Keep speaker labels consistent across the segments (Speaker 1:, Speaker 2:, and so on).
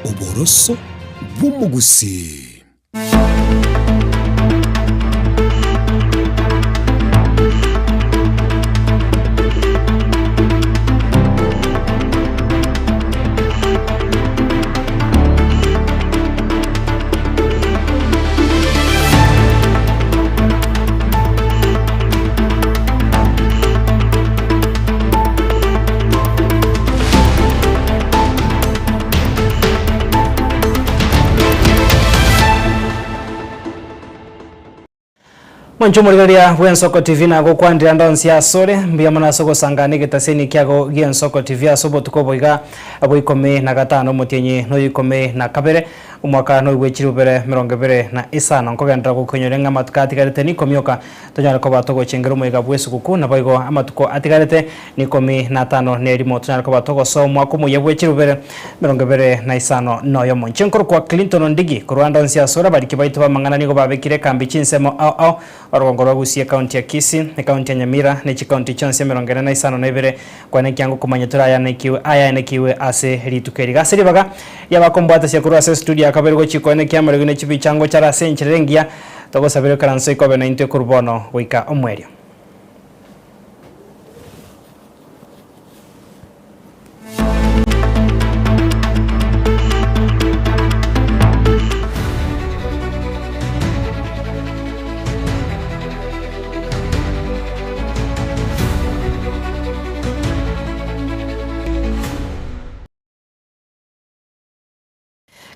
Speaker 1: Oboroso bw'omogusii.
Speaker 2: Mwanche omorigereria bw'Ensoko TV nagokwandire ande onsi asore, mbuya mono ase ogosangana egetaseni kiago gi'Ensoko TV ase obotuko obo iga bwa ikomi na gatano omotienyi noyo ikomi na kabere omwaka noyo bwe chilifu bibere emerongo ebere na isano. Nkogenderera gokoinyoria ng'a amatuko atigarete nikomi oka tonyare koba togochengera omoyega bw'esuguku, naboigo amatuko atigarete nikomi na atano na erimo tonyare koba togosoa omwaka omoyia bwe chilifu bibere emerongo ebere na isano na oyomo. Inche nkorokwa Clinton Ondigi, korwa ande onsi asore abariki baito b'amang'ana nigo babekire ekambi chinsemo ao ao, orogongo rwa Gusii, ekaunti ya Kisii, ekaunti ya Nyamira, ne chikaunti chionsi emerongo ene na isano na ibere, kwane ekiango komanya tore ayanekiwe ayaenekiwe ase rituko eri. Ase ribaga riabakombwatasia korwa ase estudio ya kabere gochia koenekia amariogi ne chibichango chare ase enchera ere engiya, Togosabera ekaranso ikobe naintwe korwa bono goika omoerio.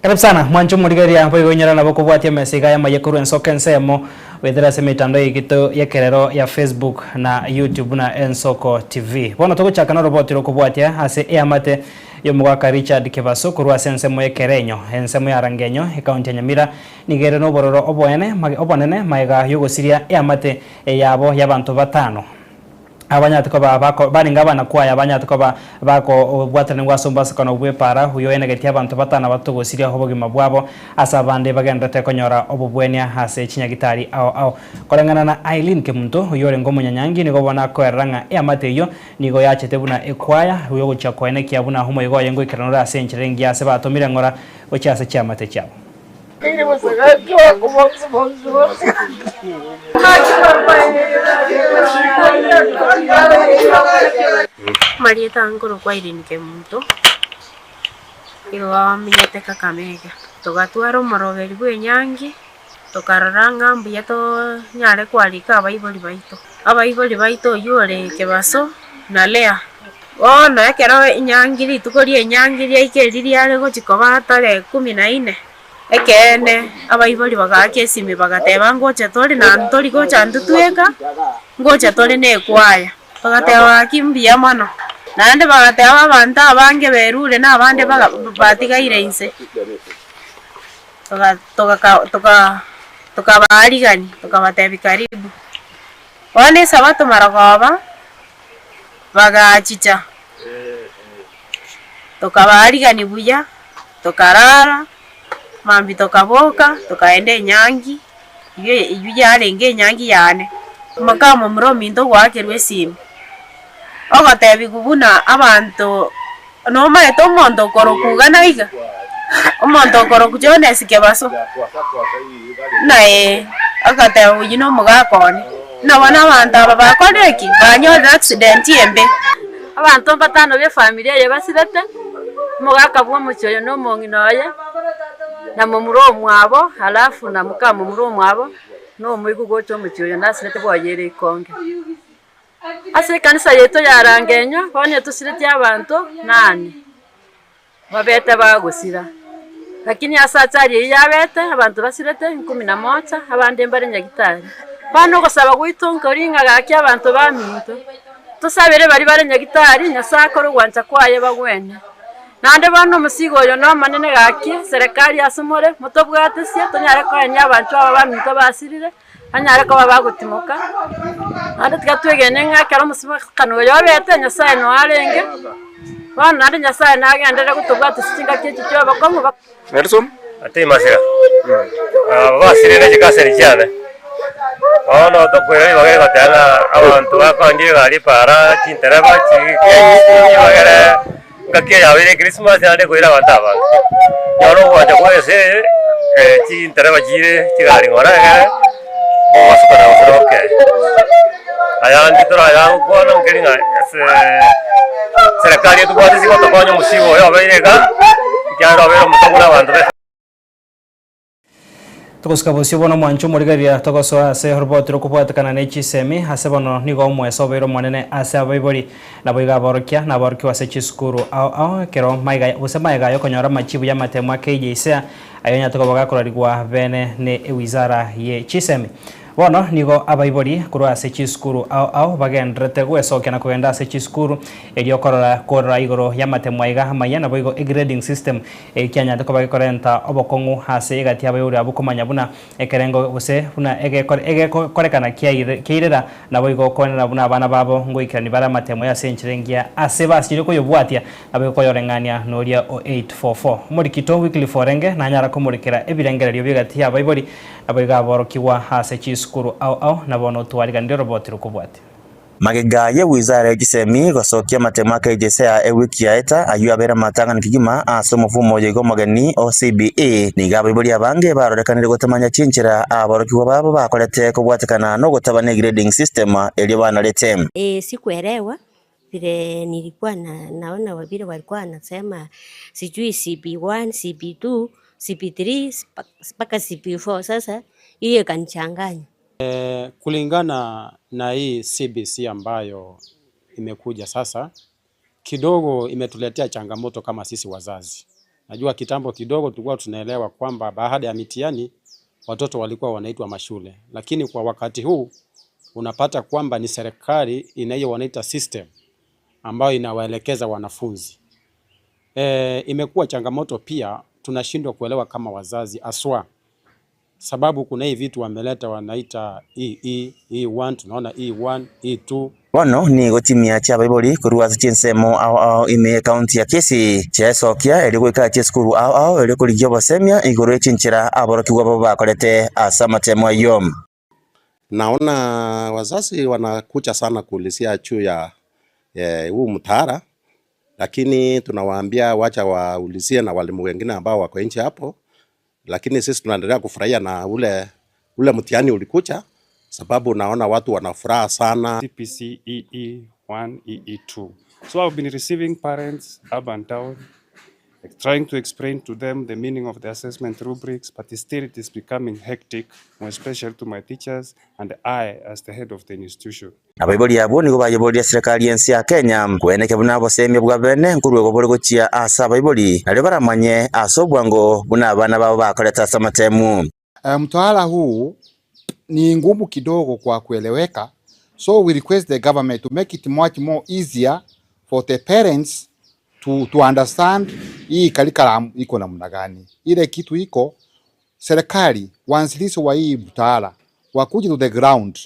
Speaker 2: Karibu sana mwanche omorigereria boigo inyora nabo kobwatia emesa iga y'amaye korwa ensoko ensemo goetera ase emetandao yaito y'ekerero ya Facebook na YouTube buna Ensoko TV. Bono togochaka noroboti rokobwatia ase eamate y'omogaka Richard Kebaso korwa ase ensemo y'Ekerenyo, ensemo ya Rangenyo, ekaunti ya Nyamira, nigo ere nobororo oboene obonene magega y'ogosiria eamate eyabo y'abanto batano. Abanyarete koba bako barenge abanakwaya banyarete koba bakobwatanigwa ase omobasokano bw'epaara, oyio oenegetie abanto batano abatogosiria obogima bwabo, ase abande bagendererete konyora obobwenia ase chinyagitari ao ao. Koreng'ana na Eileen Kemunto, oyio orenge omonyanyangi, nigo bono akoerera ng'a eamate eyio nigo yachete buna ekwaya, oyio ogochia koenekia buna omoyega oye ngoikerana ore ase enchera engiya ase batomire ng'ora gochia ase chiamate chiabo.
Speaker 3: Amarieta aa nkorokwa Irene Kemunto, nigo amenyete Kakamega. Togatwara omoroberi bwa enyangi, tokarora ng'a mbuya tonyare kwarika abaibori baito. Abaibori baito oywo ore Kebaso na Leah. Bono ekero enyangi rituko ri'enyangi riaika erio riare gochia koba tarehe kumi na inne, ekeene abaibori bagaaka esimi bagateba ngocha tore na ntori gocha intwe tweka, ngocha tore na ekwaya. Bagateba gaki mbuya mono, naende bagateba abanto abange berure na abande baga batigaire inse, toga togaka toka tokabaarigania tokabatebia karibu. Bono esabato marogoba. Bagachicha, tokabaarigania buya, tokarara, mambia tokaboka, tokaenda enyangi, eywo eywo yarenge enyangi yane. Moka momura ominto ogoakerwa esimi, ogotebiwa buna abanto nomanyete omonto okorokwa iga na iga, omonto okorokwa Jones Kebaso, buna ee, agateba oyio na omogaka one. Buna bono abanto aba bakorire ki? Banyorire accident embe.
Speaker 4: Abanto mbatano b'efamiri eye basirete, omogaka bw'omochie oyo na omong'ina oye, na momura omwabo, alafu na mokamomura omwabo, na omoigwa gocha omochie oyo nasirete bwoyeire ikonge. Ase ekanisa yaito ya Rangenyo, bono etosiretie abanto nane. Babete bagosira. Lakini ase achari eyio yabete, abanto basirete nkumi na moja, abande mbare nyagitari. Bono ogosaba gwaito nkori ng'a gaki abanto baminto, tosabere baria bare nyagitari, Nyasae akore ogwancha kwaye bagwene. Naende bono omosigo oyo nomonene gaki, serikali ase more, motobwatesie tonyare koenia abanchwa aba baminto basirire. banyare koba bagotimoka, naende tiga twegene ng'a ekero omosibakano oyo obete, Nyasaye noo arenge, bono naende Nyasaye nagenderere gotobwatisia chingaki echi chia obokong'u ba.
Speaker 5: Nelson Atei Masira, aba basirire chikaseni chiane, bono tokoira ribaga rigoteba ng'a abanto bakoendia egari para, chintereba chikenyisi bagere ngaki eye yabeire ekrisimasi naende ekoira abanto abange. Nyora ogoancha kwa ense eye, chintereba chire chigari ng'ora egere, omobasukano gose na okee. Ayande torayagokwana nkeri ng'a ase serikali etobwate chigotokonya omosigo oyo obeire iga, ekiagera obeire omotogu na abanto be.
Speaker 2: Togosika bosio bono mwanche omorigereria togosoa ase oroboti rokobwatekana ne chisemi ase bono nigo omweso obeire omonene ase abaibori naboigo aborokia na aborokigwa ase chisukuru ao ao ekero maiga gose maega yokonyora amachibu y'amatemo a KJSEA ayo onyarete koba gakorarigwa bene ne ewizara ye chisemi. Bono nigo abaibori korwa ase chisukuru ao ao bagendererete gwesokia na kogenda ase chisukuru erio korora korora igoro y'amatemo aiga amaya naboigo egrading system Ekianyarete koba gekorenta obokong'u ase egati y'abaibori abwo komanya buna ekerengo gose buna egekorekana kiairera, naboigo koenena buna abana babo ngoikerania bare amatemo ase enchera engiya ase basichire koyobwatia, naboigo koyoreng'ania noria o 844. Omorikito Wycliffe orenge nanyara komorikera ebirengererio bi'egati y'abaibori, naboigo aborokigwa ase chisukuru ao ao, na bono twariganirie oroboti rokobwatia.
Speaker 6: Magega ye wizara ye chisemi gosokia amatemo a KJSEA ewiki yaeta, ayio abeire amatang'ani kegima ase omofumo oyo iga omogeni o CBE. Nigo abaibori abange barorekanire gotamanya chinchera aborokigwa babo bakorete kobwatekana nogotabana egrading system erio banarete.
Speaker 7: Ee sikuelewa vile nilikuwa na naona vile walikuwa wanasema sijui CB1, CB2, CB3 mpaka CB4 sasa hiyo ikanichanganya.
Speaker 8: Kulingana na hii CBC ambayo imekuja sasa, kidogo imetuletea changamoto kama sisi wazazi. Najua kitambo kidogo tulikuwa tunaelewa kwamba baada ya mitihani watoto walikuwa wanaitwa mashule, lakini kwa wakati huu unapata kwamba ni serikali inayo wanaita system ambayo inawaelekeza wanafunzi. Imekuwa changamoto pia, tunashindwa kuelewa kama wazazi aswa sababu kuna hii vitu wameleta wanaita EE, E1, tunaona E1, E2.
Speaker 6: Bono nigo chimia chi'abaibori korwa ase chinsemo ao ao ime y'ekaunti ya Kisii chiaesokia erio goika chisukuru ao ao erio korigia obosemia igoro ye chinchera aborokigwa babo bakorete ase amatemo ayio.
Speaker 9: Naona wazazi wanakuja sana kuulizia juu ya huu mtaala, lakini tunawaambia wacha waulizie na walimu wengine ambao wako nje hapo, lakini sisi tunaendelea kufurahia na ule ule mtihani ulikuja, sababu naona watu wana furaha sana.
Speaker 10: CPC EE1, EE2. So I've been receiving parents up and down, trying to explain to them the meaning of the assessment rubrics, but still it is becoming hectic, more especially to my teachers and I as the head of the institution.
Speaker 6: Abaibori abwo nigo bayeboria serikali y'ense ya Kenya kweneke buna obosemia bwa bene nkorwegwa bore gochia ase abaibori nario baramanye ase obwango buna abana babo bakorete ase amatemu.
Speaker 11: Mtaala huu ni ngumu kidogo kwa kueleweka, so we request the government to make it much more easier for the parents to understand hii curriculum iko namna gani. Ile kitu iko serikali waanzilishi wa hii mtaala wakuje to the ground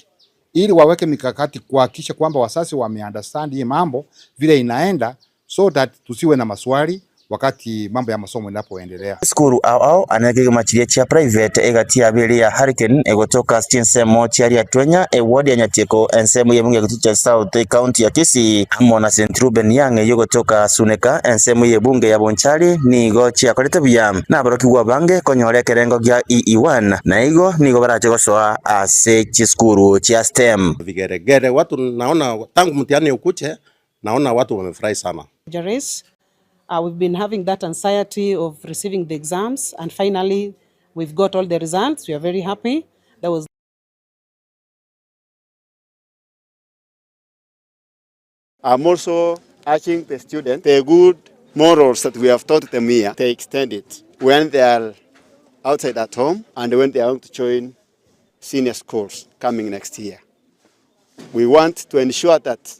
Speaker 11: ili waweke mikakati kuhakikisha kwamba wazazi wame understand hii mambo vile inaenda, so that tusiwe na maswali wakati mambo ya masomo inapoendelea.
Speaker 6: Sukuru ao ao anekegima chiria chia private egati yabere ya Hurricane egotoka chinsemo chia Riatwenya eward ya Nyatieko ensemo y'ebunge ya Kitutu South county ya Kisii amo na St Ruben Young yogotoka Suneka ensemo y'ebunge ya Bonchari nigo chiakorete buya naborokigwa bange konyora ekerengo gia EE1 na igo nigo barache gosoa ase chisukuru chia STEM.
Speaker 9: Vigeregere watu naona tangu mtihani ukuche, naona watu wamefurahi sana.
Speaker 12: Jares, we've been having that anxiety of receiving the exams, and finally we've got all the results. We are very happy. That was
Speaker 13: I'm also urging the students, the good morals that we have taught them here, they extend it when they are outside at home and when they are going to join senior schools coming next year. We want to ensure that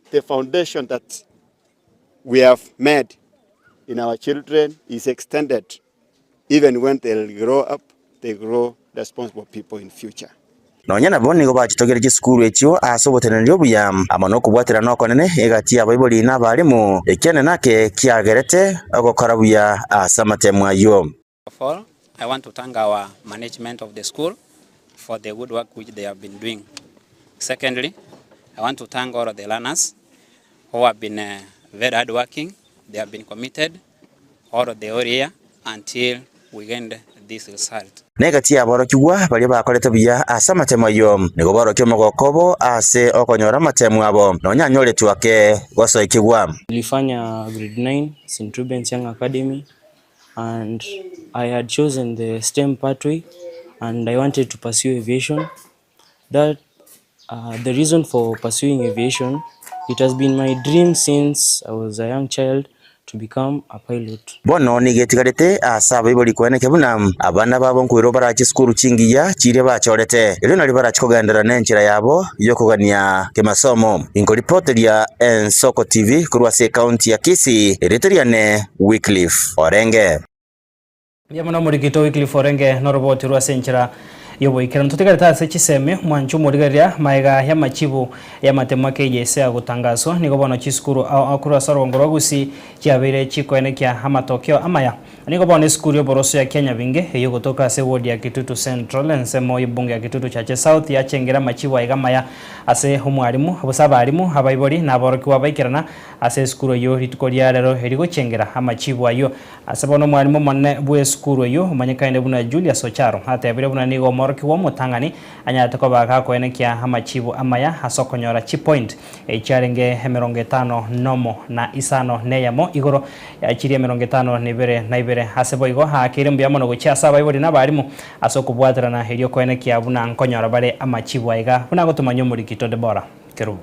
Speaker 13: the foundation that we have made in our children is extended even when they grow up, they grow responsible people in future.
Speaker 6: Nonya nabo nigo bachitogere chisukuru echio ase oboteneneri obuya amo na okobwatera nokonene egati y'abaibori na abarimu ekiane nake kiagerete ogokora buya ase amatemo ayio.
Speaker 14: Of all, I want to thank our management of the school for the good work which they have been doing. Secondly, I want to thank all of the learners who have been very hardworking. They have been committed all of the whole year. until we gained this result.
Speaker 6: Na egati y'aborokigwa baria bakorete buya ase amatemo ayio, nigo baorokia omogoko obo ase okonyora amatemo abo, nonya anyoretwe ake gosoekigwa.
Speaker 15: Nilifanya grade 9 St. Rubens Young Academy and I had chosen the STEM pathway and I wanted to pursue aviation. That uh, the reason for pursuing aviation, it has been my dream since I was a young child to become a pilot.
Speaker 6: Bono nigo etigarete ase abaibori koenekia buna abana babo nkoirwa barache chisukuru chingiya chiria bachorete, erio nario barache kogenderera nenchera yabo y'okogania kemasomo. Inkoripoteria Ensoko TV korwa ase ecounty ya Kisii, erieta riane Wycliffe Orenge.
Speaker 2: Mbuya mono omorikito Wycliffe Orenge noroboti rwa ase enchera y'oboikeranu. Totigarete ase chisemi, mwanche omorigereria maega y'amachibu y'amatemo ake y'ese agotangaswa. Nigo bono chisukuru ao ao korwa ase orogongo rwa Gusii chiabeire chikoenekia amatokeo amaya. Nigo bono esukuru y'oboroso ya Kianyabinge eyio egotoka ase eward ya Kitutu Central ensemo y'ebunge ya Kitutu Chache South yachengire amachibu aiga amaya ase omwarimu gose abarimu, abaibori na aborokigwa baikerana ase esukuru eyio rituko ria rero erigochengera amachibu ayio. Ase bono omwalimu omonene bw'esukuru eyio, omanyekaine buna Julius Ocharo, atebire buna nigo omworokigwa omotang'ani anyarete koba gakoenekia amachibu amaya ase okonyora chipoint chiarenge emerongo etano nomo na isano neyemo igoro ya chiria emerongo etano na ibere na ibere. Ase boigo aakeire mbuya mono gochia ase abaibori na abalimu ase okobwaterana erio koenekia buna nkonyora bare amachibu aiga buna agotomanyia omorikito Deborah Kerubo.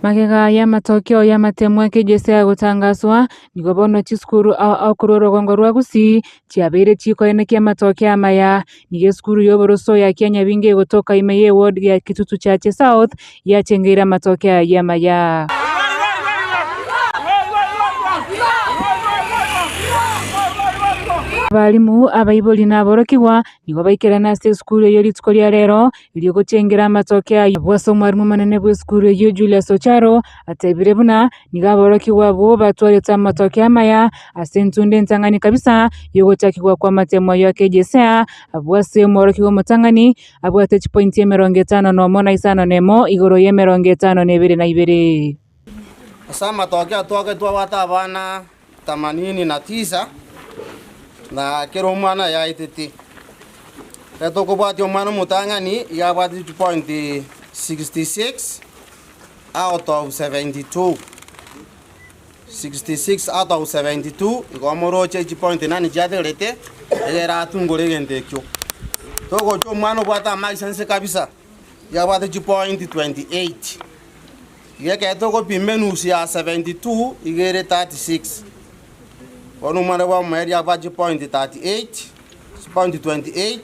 Speaker 16: Magega y'amatokeo y'amatemo ekegese agotangaswa, nigo bono chisukuru ao ao korwa orogongo rwa Gusii chiabeire chikoenekia amatokeo amaya. Nigo esukuru y'oboroso ya Kianyabinga egotoka ime y'eward ya Kitutu Chache South yachengeire amatokeo ayio amaya. Abalimu, abaibori na aborokigwa nigo baikerana ase esukuru eyio rituko ria rero Erio gochengera amatoke ayio, abwo ase omwarimu omonene bw'esukuru eyio Julius Ocharo, atebire buna nigo aborokigwa abwo batwarete amatoke amaya ase entunda entang'ani kabisa y'ogochakigwa kw'amatemo ayio ake Jesea, abwo ase omworokigwa omotang'ani abwate chipointi emerongo etano nomo na isano nemo igoro y'emerongo etano na ebere na ibere.
Speaker 17: Ase amatoke atwake twabwate abana themanini na tisa, na kera omwana yaetete. Ekero tokobwatia omwana omotang'ani iga abwate chipoint 66 out of 72, 66 out of 72 igo omoroche chipoint nani chiaterete, egere atungore egento ekio. Togocha omwana obwate amaiso inse kabisa, iga abwate chipoint 28. Iga ekero togopima enusu ya 72 iga ere 36. Bono omwana bwa omoerio abwate chipoint 38, chipoint 28,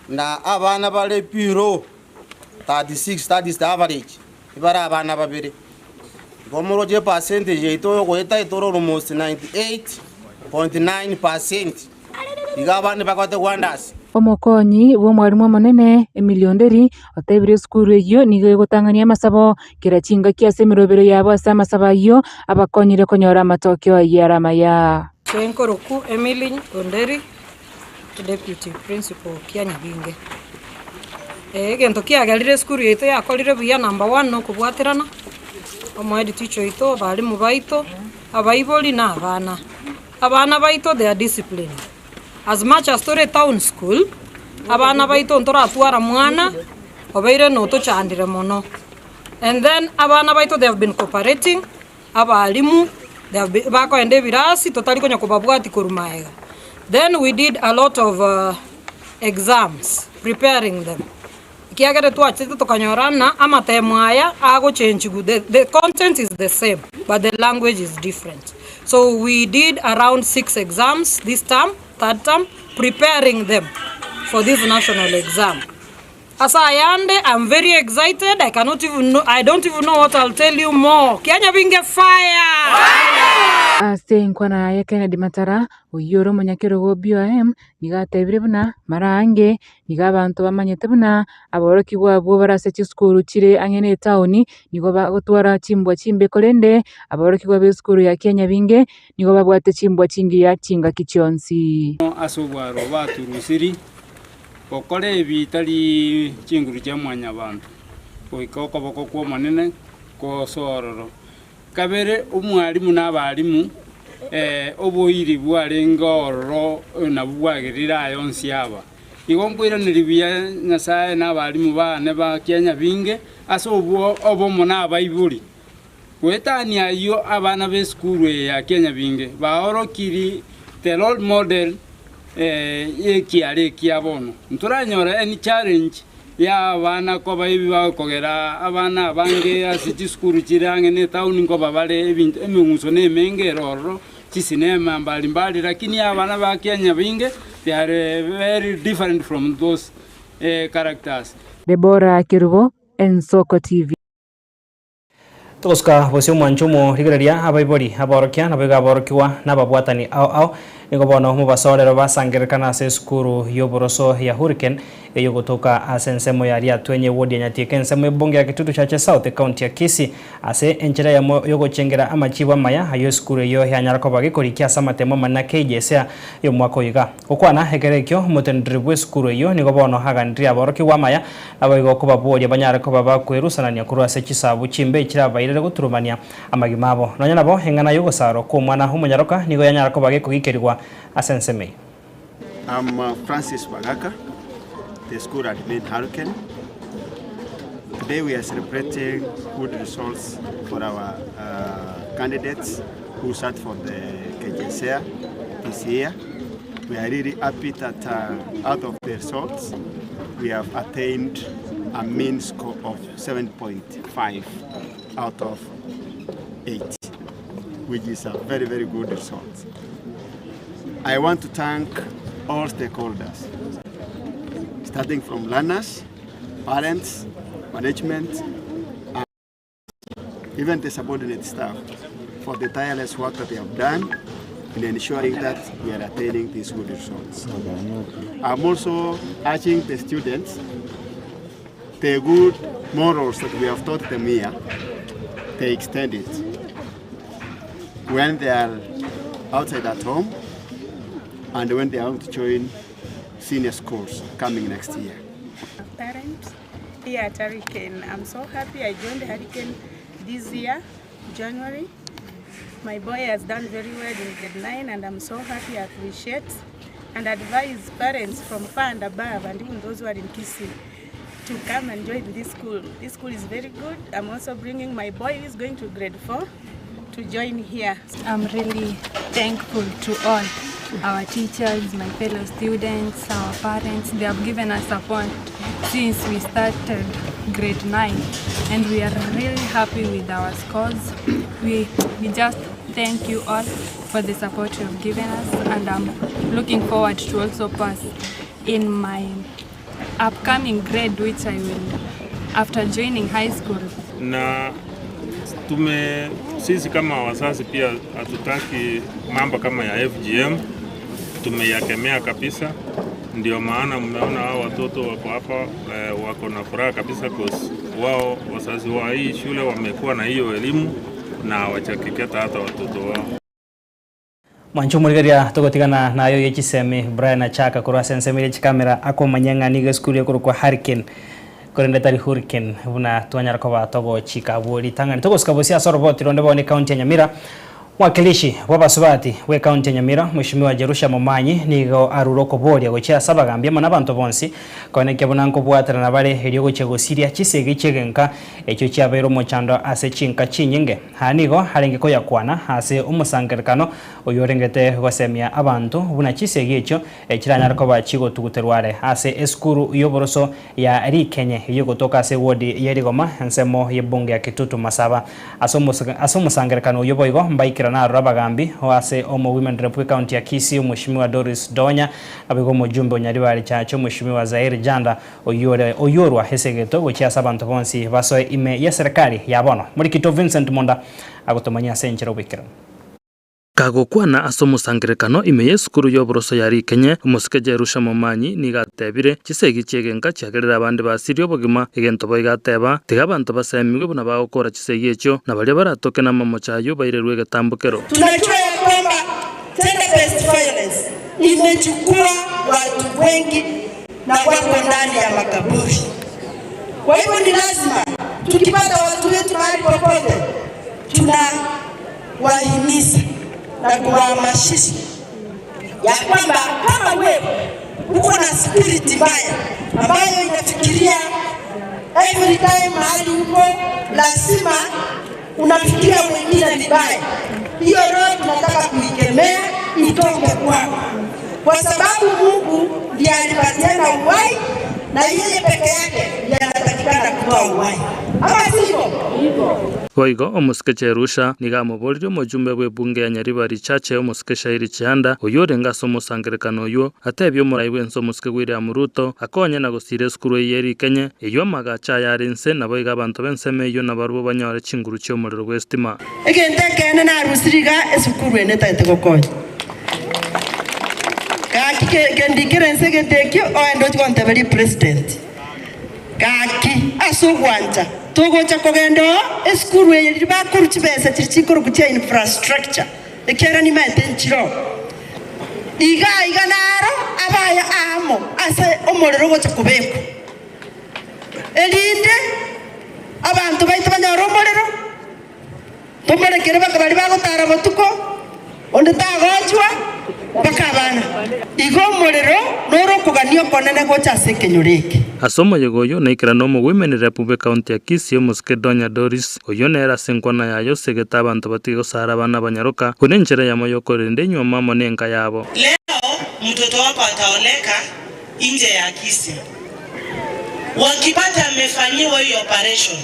Speaker 17: na abana bare below 36, that is the average, ibare abana babere. Igo moroche epercentage yaito yogoeta etore almost 98.9 percent. Iga abande bagote wonders.
Speaker 16: Omokonyi bw'omwarimu omonene, Emily Onderi, otebirie esukuru eyio nigo egotang'ania amasabo kera chingaki ase emerobero yabo ase amasabo ayio abakonyire konyora amatokeo ayio are amaya.
Speaker 18: Inche nkoroku Emily Onderi, Deputy Principal kia Nyabinge. Egento kiagerire esukuru yaito yakorire buya number one nokobwaterana, omo head teacher oito, abalimu baito, abaibori na abana. Abana baito they are disciplined, as much as tore town school, abana baito ntoratwara mwana obeire notochandire mono. And then abana baito they have been cooperating, abalimu they have been bakoenda ebirasi totari konya kobabwatia korwa maega. Then we did a lot of exams preparing them. Ekiagera twachete tokanyora ng'a amatemo aya agochenchigwa, the the content is the same but the language is different. So we did around six exams this term, third term, preparing them for this national exam. Ase ayande I'm very excited, I cannot even know, I don't even know what I'll tell you more. Kianyabinge fire!
Speaker 16: Ase enkwana yaye Kennedy Matara, oyio ore omonyakerogo o BOM, nigo atebire buna mara aange Nigo abanto bamanyete buna aborokigwa abwo bare ase chisukuru chire ang'e netaoni nigo bagotwara chimbwa chimbe korende aborokigwa b'esukuru ya Kianyabinge nigo babwate chimbwa chingiya chingaki chionsi.
Speaker 19: Ase obwaro baturusiri gokora ebi tari chinguru chia mwanyabanto, goika okoboko kw'Omonene gosoe ororo. Kabere omwalimu na abalimu. Oboiri bwarenge ororo nabwo bwagerire aya onsi aba. Igo nkoiraneria buya Nyasae na abalimu baane ba kianyabinge ase obwo obomo na abaibori. Goetania ayio abana b'esukuru eye ya kianyabinge baorokiri the role model y'ekiara ekia bono. Ntoranyora any challenge ya abana koba ebi bagokogera abana abange ase chisukuru chire ang'e ne etown nkoba bare ebinto emeng'uso na emenge ere ororo, chisinema mbali mbali lakini abana ba Kenya bainge they are very different from those characters.
Speaker 16: Deborah Kerubo, Ensoko TV.
Speaker 2: Togosuka bosio omwancho omorigereria abaibori, aborokia, naboigo aborokigwa, na ababwatani ao ao, nigo bono mobasorero basangererekana ase esukuru y'oboroso ya Hurricane eyogotoka ase ensemo ya Riatwenye ewodi ya Nyatieko ensemo y'ebunge ya Kitutu Chache South ekaunti ya Kisii ase enchera eyemo yogochengera amachibu amaya ayio esukuru eyio yanyara koba gekorikia ase amatemo amanene a KJSEA y'omwaka oyo iga. Gokwana ekero ekio omoteneneri bw'esukuru eyio nigo bono aganirie aborokigwa amaya Naboigo okobaboria banyare koba bakwerusanania korwa ase chisabu chimbe chirabairere goturumania amagima abo. Nonya nabo, eng'ana y'ogosarwa kw'omwana omonyaroka nigo yanyara koba gekogikerigwa ase ensemo eyio.
Speaker 13: I'm Francis Bagaka, the school admin Hurricane. Today we are celebrating good results for our uh, candidates who sat for the KJSEA this year. We are really happy that uh, out of the results, we have attained a mean score of 7.5 out of 8, which is a very, very good result. I want to thank all stakeholders, starting from learners, parents, management, and even the subordinate staff for the tireless work that they have done in ensuring that we are attaining these good results. I'm also urging the students the good morals that we have taught them here, they extend it. When they are outside at home and when they are out to join senior schools coming next year.
Speaker 20: Parent here at Hurricane. I'm so happy I joined Hurricane this year, January. My boy has done very well in grade 9 and I'm so happy I appreciate and advise parents from far and above and even those who are in Kisii to come and join this school. This school is very good. I'm also bringing my boy who is going to grade 4 to join here.
Speaker 21: I'm really thankful to all our teachers, my fellow students, our parents. They have given us support since we started grade 9 and we are really happy with our scores. We, we just thank you all for the support you have given us and I'm looking forward to also pass in my upcoming grade which I will after joining high school.
Speaker 10: Na tume sisi kama wazazi pia hatutaki mambo kama ya FGM, tumeyakemea kabisa. Ndio maana mmeona hao watoto wako hapa eh, wako na furaha kabisa cause wao wazazi wa hii shule wamekuwa na hiyo elimu na hawajakeketa hata watoto wao.
Speaker 2: Mwanche omorigereria togotigana naye oye chisemi Brian Achaka korwa ase ensemo eria chikamera akomanya ng'a nigo esukuru ekorokwa Hurricane korende tari Hurricane buna twanyara koba togochika abwo ritang'ani. Togosuka bosie ase oroboti ronde bono ecounty ya Nyamira Mwakilishi bw'abasubati bw'ecounty ya Nyamira Mweshimiwa Jerusha Momanyi nigo arure okoboria gochia ase abagambi amo nabanto bonsi koenekia buna nkobwaterana bare erio gochia gosiria chisegi chi'egenka echio chiabeire omochando ase chinka chinyinge. Aya nigo arenge koyakwana ase omosangererekano oyio orengete gosemia abanto buna chisegi echio chiranyare koba chigotuguterwa are ase esukuru y'oboroso ya Rikenye eyio egotoka ase ewodi ye Rigoma ensemo y'ebunge ya Kitutu Masaba. Ase ase omosangererekano oyio boigo mbaikerana aroro abagambi o ase omo Women Rep bw'ecounty ya Kisii Omweshimiwa Doris Donya naboigo omojumbe o Nyaribari Chache Omweshimiwa Zair Janda Oyio ore oyorwa esegeto gochia ase abanto bonsi basoe ime y'eserekari ya bono. Morikito Vincent Monda agotomanyia ase enchera oboikeranu.
Speaker 22: Kagokwana ase omosangererekano ime y'esukuru y'oboroso ya Rikenye, omosike Jerusha Momanyi nigo atebire, Chisegi chi'egenka chiagerire abande basirie obogima, egento boigo ateba, Tiga abanto basemigwe buna bagokora chisegi echio, na baria baratoke namamocho ayio bairerwe egetambokero.
Speaker 23: Tunajua ya kwamba gender based violence imechukua watu wengi na wako ndani ya makaburi. Kwa hivyo ni lazima tukipata watu wetu mahali popote, tunawahimiza. na kuwahamasisha ya kwamba kama wewe uko na spirit mbaya ambayo inafikiria every time mahali uko lazima unafikiria mwingine vibaya, hiyo roho tunataka kuikemea itoke kwako, kwa sababu Mungu ndiye alipatiana uhai na yeye peke yake ndiye anatakikana kutoa uhai, ama sivyo?
Speaker 22: Boigo omosike Cherusha nigo amoboririe omojumbe bw'ebunge ya Nyaribari Chache omosike Shairi Chihanda oyio orenge ase omosangerekano oyio atebie omorai bw'ense omosike William Ruto akonye na gosira esukuru eyio erikenye eyio amagacho aye are inse naboigo abanto b'ensemo eyio nabarabwo banyore chinguru chi'omorero bw'esitima.
Speaker 23: Egento ekeene narusirie iga esukuru eye netagete gokonya. Gaki kendikere inse egento ekio oende ochie gonteberia president. Gaki ase ogwancha togocha kogenda oo esukuru eye riria bakorwa chibesa chiria chikorokwa chia infrastructure ekiagera nimaete nchire oo. Iga aiga naro abaya aamo ase omorero ogocha kobekwa, erinde abanto baito banyore omorero. Tomorekere mpaka baria bagotara botuko, onde tagochwa mpaka abana. Igo omorero noro okogania okonene gocha ase ekenyoro eke.
Speaker 22: Ase omoyega oyio naikerane omogwemeni rep bw'ecounty ya Kisii omosike Donya Doris, oyio nere ase enkwana yaye osegete abanto batige gosara abana abanyaroka buna enchera eyemo y'okorenda enyuomo amo nenka yabo.
Speaker 1: Leo mtoto wako ataoleka inje ya Kisii. Wakipata amefanyiwa hiyo operation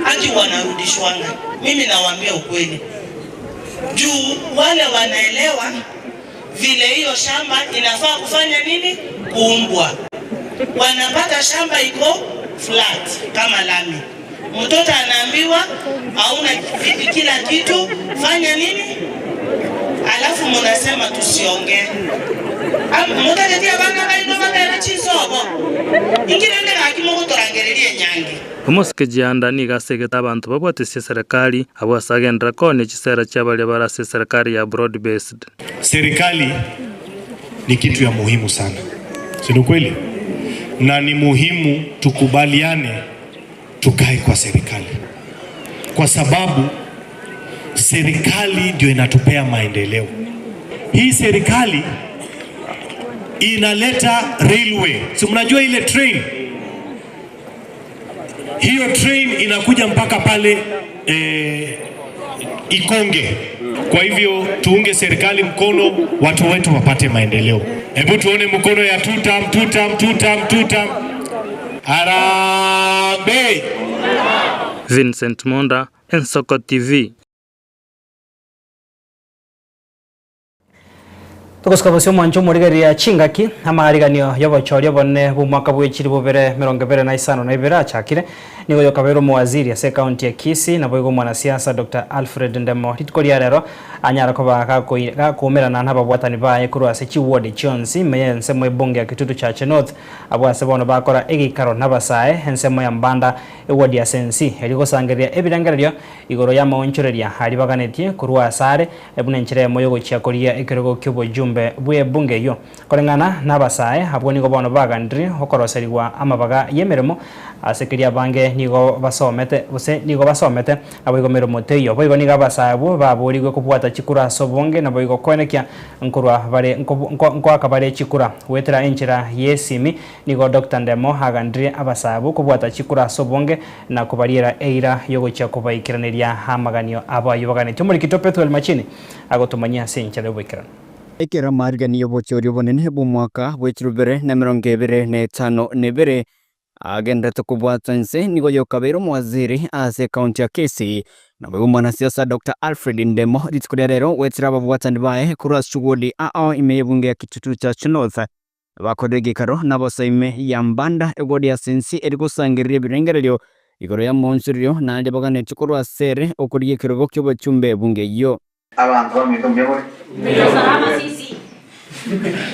Speaker 1: haki wanarudishwanga. Mimi nawaambia ukweli, juu wale wanaelewa vile hiyo shamba inafaa kufanya nini, kuumbwa. Wanapata shamba iko flat kama lami, mtoto anaambiwa hauna kila kitu, fanya nini, alafu munasema tusiongee. Mutatetia bana baino babere chinsobo ingirende gaki mogotorangereria enyangi.
Speaker 22: Omosike Jianda nigo asegete abanto babwatesie eserekari abwo ase agenderera koonia chisera chia baria bare ase eserekari ya broad based.
Speaker 3: Serikali ni kitu ya muhimu sana, si ni kweli? Na ni muhimu tukubaliane tukae kwa serikali, kwa sababu serikali ndio inatupea maendeleo. Hii serikali inaleta railway, si mnajua ile train? Hiyo train inakuja mpaka pale eh, Ikonge. Kwa hivyo tuunge serikali mkono, watu wetu wapate maendeleo. Hebu tuone mkono ya tutam tutam tutam tutam. Harambee!
Speaker 22: Vincent Monda, Ensoko TV.
Speaker 2: Togosika bosio omwancho omorigereria chingaki, amaariganio y'obochori obonene bw'omwaka bwe chilifu bibere emerongo ebere na isano na ibere achakire. Nigo yokabeire omowaziri ase ecounty ya Kisii naboigo omwanasiasa Doctor Alfred Ndemo rituko ria rero anyara koba gakoumerana nababwatani baye korwa ase chiward chionsi ime y'ensemo ebunge ya Kitutu Chache North abwo ase bono bakora egeikaro nabasae ensemo ya Mbanda eward ya Sensi erio gosangereria ebirengererio igoro y'amaonchoreria aria baganetie korwa asare buna enchera eyemo y'ogochia korigia ekerogo ki'obojumbe bw'ebunge eyio. Koreng'ana nabasae abwo nigo bono bagandirie okoroserigwa amabaga y'emeremo ase keria abange nigo basomete gose nigo basomete naboigo meremo teiyo. Boigo nigo abasae abwo baborigwe kobwata chikura ase obonge naboigo koenekia nkorwa bare nkoaka bare chikura goetera enchera y'esimi. Nigo Doctor Ndemo agandirie abasae abwo kobwata chikura ase obonge na kobariera eira y'ogochia kobaikeraneria amaganio abo ayio baganetie. Omorikito Pethuel Machini agotomanyia ase enchera y'oboikeranu.
Speaker 4: Ekero amaariganio y'obochori obonene bw'omwaka bw'echirubere na emerongo ebere na etano na ebere agenderete kobwata inse, nigo yokabeire omowaziri ase ekaunti ya Kisii, naboigo omwanasiasa Doctor Alfred Ndemo rituko ria rero goetera ababwatani baye korwa ase chiwodi ao ime y'ebunge ya Kitutu Church North. Bakorire egeikaro nabosa ime ya Mbanda ewodi ya Sensi eri gosangereria ebirengererio igoro y'amoonchorerio naende baganetie korwa ase ere okorigia ekerogo ki'obochumbe ebunge eyio.
Speaker 24: Abanto baminto mbuya more?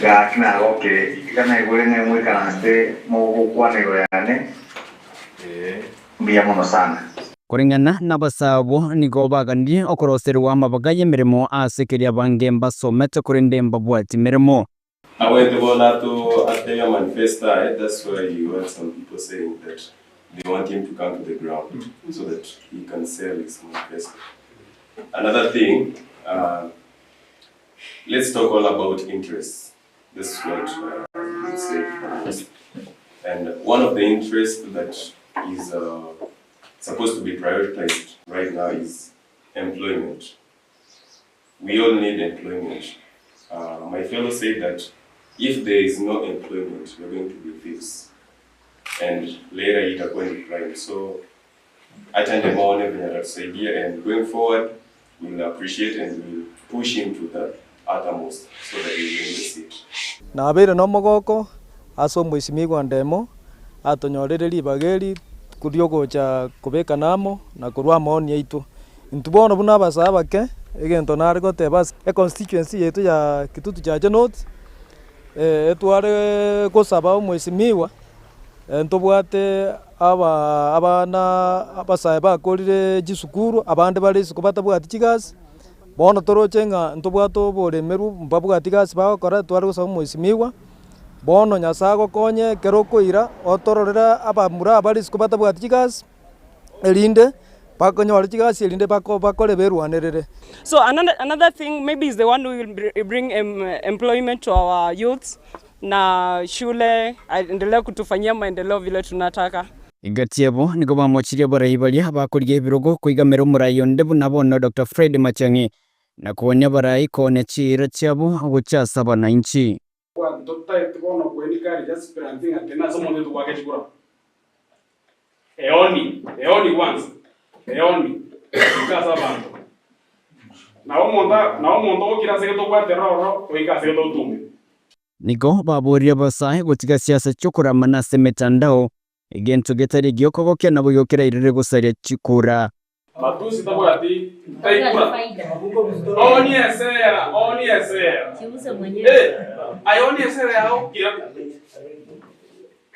Speaker 24: Gaki nagokire, iga naigure ng'a moikaransete mogokwana igoro yane, mbuya mono sana.
Speaker 4: Koreng'ana nabasabwo nigo baganirie okoroserigwa amabaga y'emeremo ase keria abange mbasomete korende mbabwati meremo.
Speaker 10: Awete bono ato atebia manifesto aye that's why you heard some people saying that they want him to come to the ground so that he can sell his manifesto. Another thing uh,
Speaker 5: Let's talk all about interests. This is what you would say the most. And one of the interests that is uh, supposed to be prioritized right now is employment. We all need employment. Uh, my fellow said that if there is no employment, we're going to be thieves. And later itakuwa ni crime. So acha Ndemo aone venye atatusaidia and going forward we'll appreciate and we'll push him to the uttermost so that he win the seat.
Speaker 7: Nabeire nomogoko ase omoisimigwa Ndemo atonyorire ribaga eri riogocha kobekana amo na korwa amaoni aito. Intwe bono buna abasae abake, egento nare goteba ase econstituency yaito ya Kitutu Chache North, etware gosaba omoisimigwa ntobwate aba abana abasae bakorire chisukuru, abande bare isiko batabwati chigasi, bono toroche ng'a ntobwate oboremerwa mbabwati gasi bagokora tware gosaba omoisimigwa, bono Nyasaye agokonye ekero okoira otororere abamura abare isiko batabwati chigasi, erinde bakonyore chigasi erinde bako bakore berwanerere.
Speaker 8: So another, another thing maybe is the one who will br- bring em, employment to our youths na shule aendelee kutufanyia maendeleo vile tunataka.
Speaker 4: Egati yabo nigo bamochirie abarai baria bakorigia ebirogo koigamera omorai onde buna bono Doctor Fred Matiang'i na koonia abarai koonia chiira chiabo gochia ase abanainchi.
Speaker 11: Totaeti bono koencourage aspirants ng'a tena ase omonto oito goaka chikura. Eoni, eoni kwanza, eoni, goika ase abanto. Nabo omonto nabo omonto ogokira ase egento obwaterera ororo, oike ase egento otume.
Speaker 4: Nigo baborie abasae gotiga siasa chi'okoramana ase emetandao, egento getari egi'okogokia naboigo kerairere gosaria chikura.
Speaker 11: Matusi tabwati taikura. Oni esera, oni esera. Eh, aye oni esera yao kira.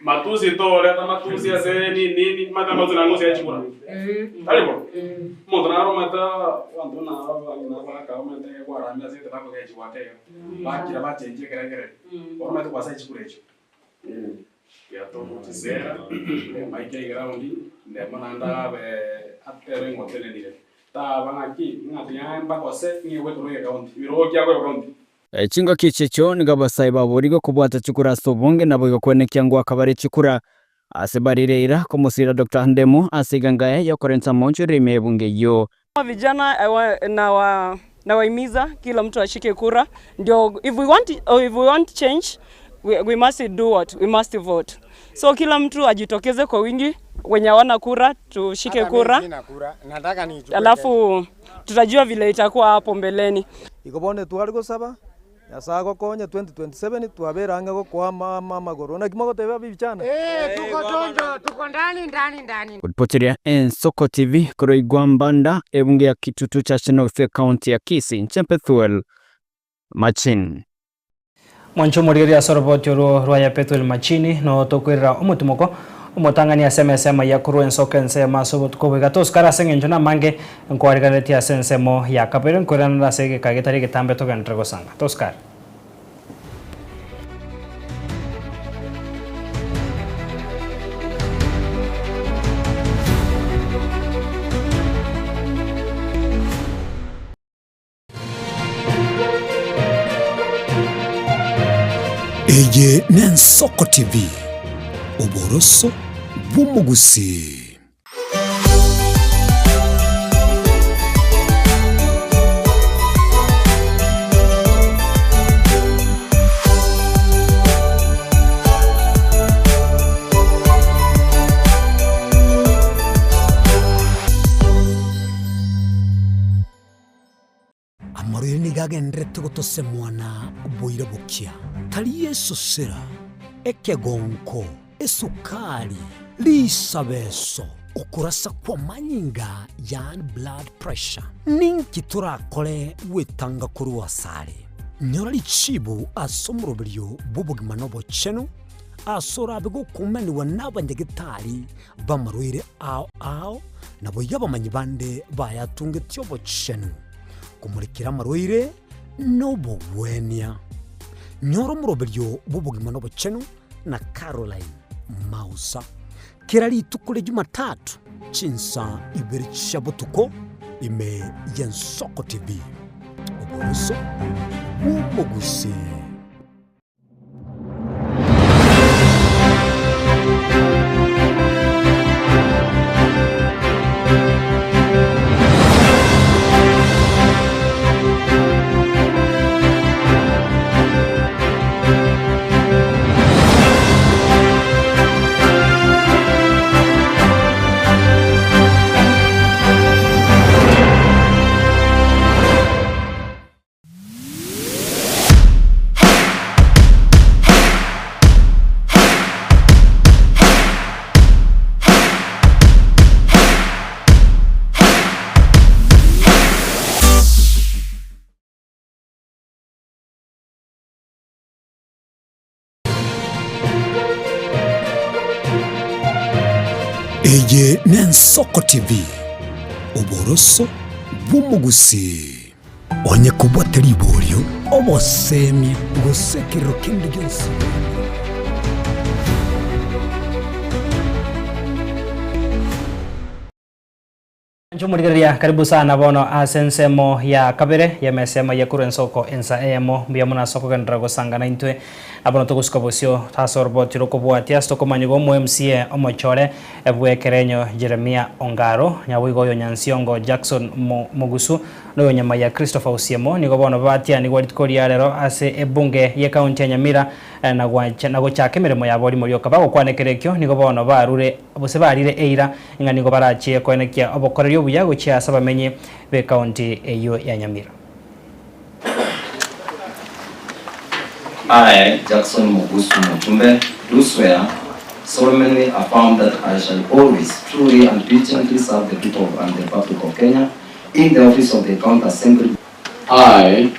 Speaker 11: Matusi toreta matusi ase nini nini, mate amatusi nang'o ase chikura. Tari bo? Omonto naro omanyete abanto buna abang'ina abagaka omanyete kwaramire ase egento bakogechigwa ake iga. Bakira bachenchia ekerengererio. Bono omanyete kwasaya chikura echio. Yatogotisera, maike eground, ndemo naende abe atere ng'a otenenire. Taba ng'aki, ng'a tiga mbagose ng'egwe korwa ecounty, ebirogo ki akoegwa county?
Speaker 4: Chingaki echi echio nigo abasae baborigwe kobwata chikura ase obonge naboigo kwenekia ngoaka bare chikura ase barire eira komosira Doctor Ndemo ase eganga yokorenta amaonchorero ime y'ebunge eyio.
Speaker 8: Kama vijana nawa nawahimiza kila mtu ashike kura ndio if we want, if we want change we, we must do what we must vote so kila mtu ajitokeze kwa wingi wenye hawana kura tushike kura alafu tutajua vile itakuwa hapo mbeleni.
Speaker 7: Igo bono etware gosaba, Nyasae agokonye 2027 twabere ang'e gokoa ama amagoro. Naki mogoteba vijana?
Speaker 25: Eh, tuko chonjo, tuko ndani ndani ndani.
Speaker 4: Ripoteria Ensoko TV korwa Igwambanda, ebunge ya Kitutu Chache North, ekaunti ya Kisii, inche Pethuel Machin.
Speaker 2: Mwanche omorigereria ase oroboti orwo rwa Pethuel Machini, no tokoirera omotimoko omotang'ani ase emesa y'amaiya korwa ensoko ensemo ase obotuko obo. Iga tosukare ase eng'encho namange nkoariganetie ase ensemo ya kabere, nkoiranere ase egeka getari egetambe togenderere gosanga. Tosukare.
Speaker 26: Eye n'Ensoko TV, oboroso bw'omogusii. Amarwaire nigo agendererete gotosemwa na oboira bokia, tari esosera, ekegonko, esukari, risabeso, okorasa kw'amanyinga yaani blood pressure. Ninki torakore gwetanga korwa asare? Nyora richibu ase omoroberio bw'obogima na obochenu, ase orabe gokumanigwa n'abanyagetari b'amarwaire ao ao, naboigo abamanyi bande bayatungetie obochenu, komorekera amarwaire na obogwenia. Nyora omoroberio bw'obogima na obochenu na Caroline Mausa, kera rituko ria Jumatatu chinsa ibere chia botuko ime y'Ensoko TV. Oboroso. bw'omogusii. Eye n'Ensoko TV, oboroso bw'omogusii. Onye kobwate riborio, obosemia, gose ekerero kende gionsi.
Speaker 2: Inche omorigereria karibu sana bono ase ensemo ya kabere y'emesemo eye korwa ensoko ensa eyemo mbuya mono ase okogenderera gosangana intwe na bono togosuka bosio ase oroboti rokobwatia ase tokomanyigwa omo MCA omochore bw'ekerenyo Jeremia Ongaro nyaboigo oyo Nyansiongo Jackson Mogusu na oyo Nyamaiya Christopher Osiemo nigo bono batianigwa rituko ria rero ase ebunge y'ecounty ya Nyamira na gochaka emeremo yabo rimo rioka bagokwana ekero ekio nigo bono barure gose barire eira ng'a nigo barachie koenekia obokoreri obuya gochia ase abamenyi b'ekaunti eyio ya Nyamira.
Speaker 6: I, Jackson Mugusu Mutumbe, do swear, solemnly affirm that I shall always truly and diligently serve the people and the Republic of Kenya in the office of the County Assembly.
Speaker 9: I,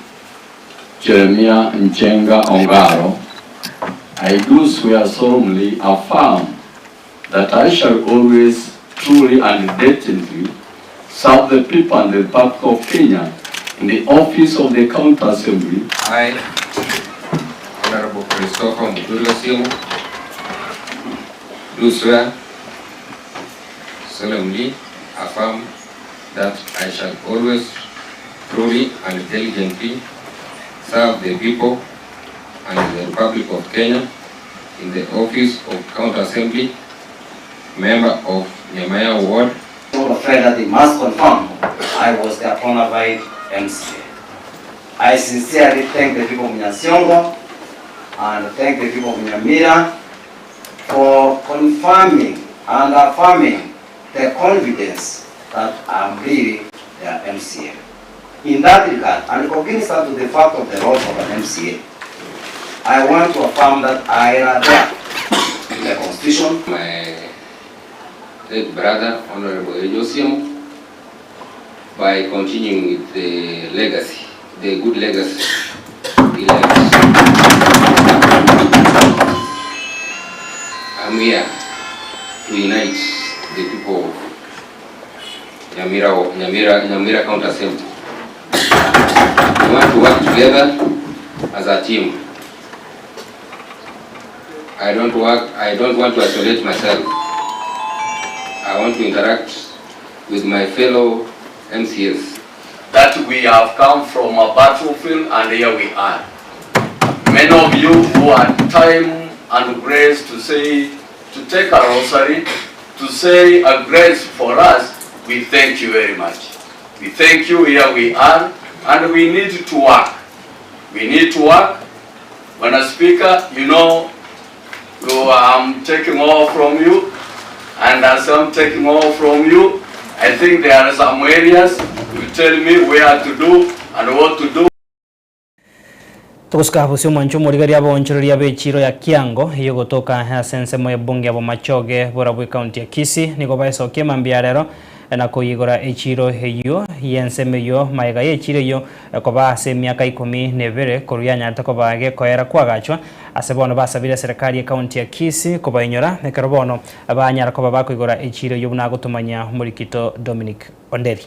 Speaker 9: Jeremiah Njenga Ongaro, I do swear solemnly affirm that I shall always truly and diligently serve the people and the Republic of Kenya in the office of the County Assembly.
Speaker 12: I, Honorable Christopher Muturi Osiemo, do swear solemnly affirm that I shall always truly and diligently serve the people and the Republic of Kenya in the office of County Assembly, member of Nyamaiya Ward.
Speaker 6: Told a friend that they must confirm I was their bona fide MCA. I sincerely thank the people of Nyansiongo and thank the people of Nyamira for confirming and affirming the confidence that I'm really their MCA. In that regard, and cognizant to the fact of the role of an MCA, I want to affirm that I adhere to the Constitution.
Speaker 12: My late brother, Honorable Osiemo, by continuing with the legacy, the good legacy he left. I'm here to unite the people of Nyamira, Nyamira, Nyamira County Assembly. We want to work together as a team. I don't work, I don't want to isolate myself. I want to interact with my fellow MCAs.
Speaker 9: That we have come from a battlefield and here we are. Many of you who had time and grace to say, to take a rosary, to say a grace for us, we thank you very much. We thank you, here we are, and we need to work. We need to work. When a speaker, you know, I'm taking over from you, and as I'm taking over from you, I think there are some areas you tell me where to do and what to do.
Speaker 2: Togosuka bosio omwancho omorigereria abaonchoreria b'echiro ya Kiango eyio egotoka ase ensemo y'ebunge ya Bomachoge borabwo ekaunti ya Kisii nigo baesokia emambia ya rero na koyigora echiro eyio y'ensemo eyio magega y'echiro eyio koba ase emiaka ikomi na ebere korwa yanyarete koba gekoera koagachwa ase bono basabire eserekari y'ekaunti ya Kisii kobainyora ekero bono banyara koba bakoigora echiro eyio buna agotomanya omorikito Dominic Onderi.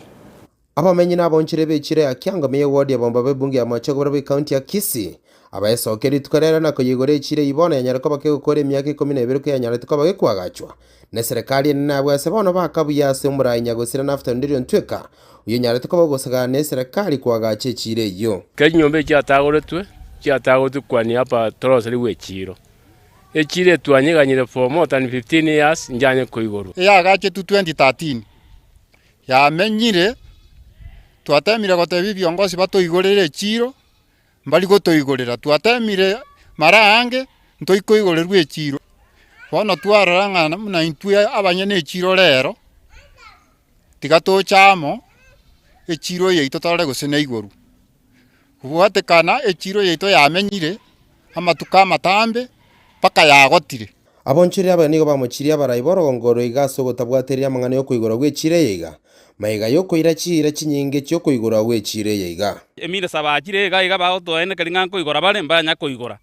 Speaker 14: Abamenyi na abaonchire b'echiro ya Kiangome y'eward ya Bomba b'ebunge ya Machogu barabwo ekaunti ya Kisii abaesokia rituko rero na koyeigora echiro eyio bono yanyare koba kegokora emiaka ikomi na ebere koyanyarete koba gekoagachwa neserekari enene abwo ase bono bakabuya ase omorai nyagosira Naftali Nderi Ontweka Oyonyarete koba ogosegana neserekari koagacha echiiro eyio.
Speaker 13: Kera chinyomba echi chiatagoretwe, chiatagoretwe kwania apa toroserigwe echiiro. Echiiro etwanyeganyire for more than 15 years njanye koigorwa.
Speaker 15: Eyagachetwe 2013 yamenyire, twatemire gotebia ebiongozi batoigorere echiiro, mbari gotoigorera, twatemire mara aange ntoikoigorerwa echiiro. Bono twarora ng'a buna intwe abanyene echiiro rero, tiga toche amo, echiiro yaito torore gose neigorwe. Kobwatekana echiiro yaito yamenyire amatuko amatambe mpaka yagotire.
Speaker 14: Abonchoreri abaye nigo bamochirie abarai b'orogongo oro iga ase ogotabwatereria amang'ana y'okoigorwa gw'echiiro eye iga, magega y'okoira chiira chinyinge chi'okoigorwa gw'echiiro eye iga.
Speaker 11: Eminisa bachire iga iga bagotoenekeria ng'a nkoigora bare, mbanya koigora.